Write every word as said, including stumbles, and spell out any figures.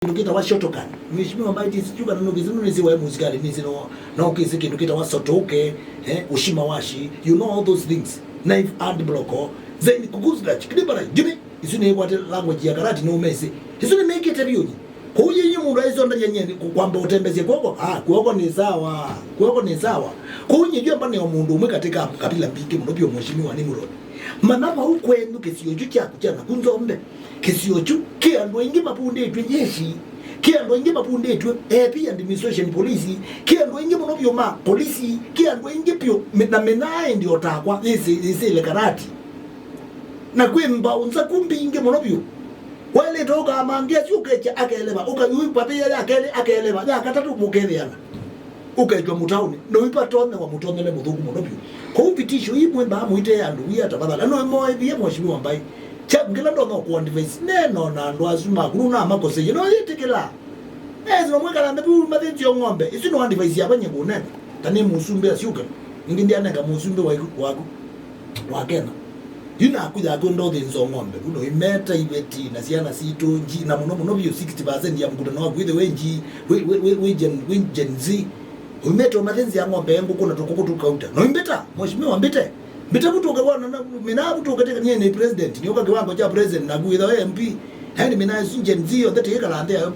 kĩndũ kĩtawa shotokan. Mheshimiwa Mbaitisi, sijui kana nũkĩsĩ, nũnĩsĩ waĩ mũsikalĩ, nĩsĩ no, no ũkĩsĩ kĩndũ kĩtawa sotoke, eh, ushimawashi, you know all those things. Knife and block, zaini kukuzla chikidibara, juni, isu nĩ what language ya karati no mese. Isu nĩ mekĩte vyũ nyi. Kũu yĩnyĩ mũndũ aisondaria nyeni, ku-, kwamba ũtembesye kwoko, ah, kwoko nĩ sawa, kwoko nĩ sawa. Kũu nyĩ jwamba nĩ o mũndũ ũmwe katika kabila mbingĩ mũno vyũ, Mheshimiwa Nimrod. Mana vau kwenyu kĩsio kyu kyaku kya naku Nzombe. Kĩsio kyu kĩ andũ aingĩ mavundĩtw'e jeshi, kĩ andũ aingĩ mavundĩtw'e A P administration police, kĩ andũ aingĩ mũno vyũ ma polisi, kĩ andũ aingĩ vyũ mi-, na mĩnaa ĩndĩ o takwa yĩsĩ-, yĩsĩle karati. Na kwĩ mbaũ nzaku mbingĩ mũno vyũ. Waĩlĩte ũkamanthĩa asu ũkekya akeleva, ũkayũi vavĩa ya kelĩ akeleva, ya katatũ mũkethĩana. Ũketw'a mũtaũnĩ, nũipatonyewa mũtonyele mũthũku mũno vyũ. Kwoou vitisho ii mwĩmbaa mũitee andũ wia tafadhali. Ano moevie Mheshimiwa Mbai. Kya ngĩla ndonya kũ advise, neno na andũ asu maku, nũnamakoseie, no yĩtĩkĩla. Esi no mwĩkala nthĩ vu mathĩnzio ng'ombe. Isu no advise ya vanye kũnenga. Ta nĩ mũsumbĩ asyũke. Ningĩ ndyanenga mũsumbĩ wa iku-, waku. Wa Kenya. Yu naku yaku ndothĩnzwa ng'ombe. Uno imeta iveti na syana sitũ nji, na mũno mũno vyũ sixty percent ya mkutano waku ithe we nji, we, we, we, we Gen, we Gen Z. Uimeta ũmathĩnzĩa ng'ombe ya ngũkũ na tũkũkũ tũkauta. No imbĩta, mheshimiwa mbĩte. Mbĩte vutuke wona na, mina vutuke teka niye nĩ president. Nioka kiwango cha president naku ithe we M P. Yaani mina isu Gen Z yonthe tĩkĩkala nthĩ ya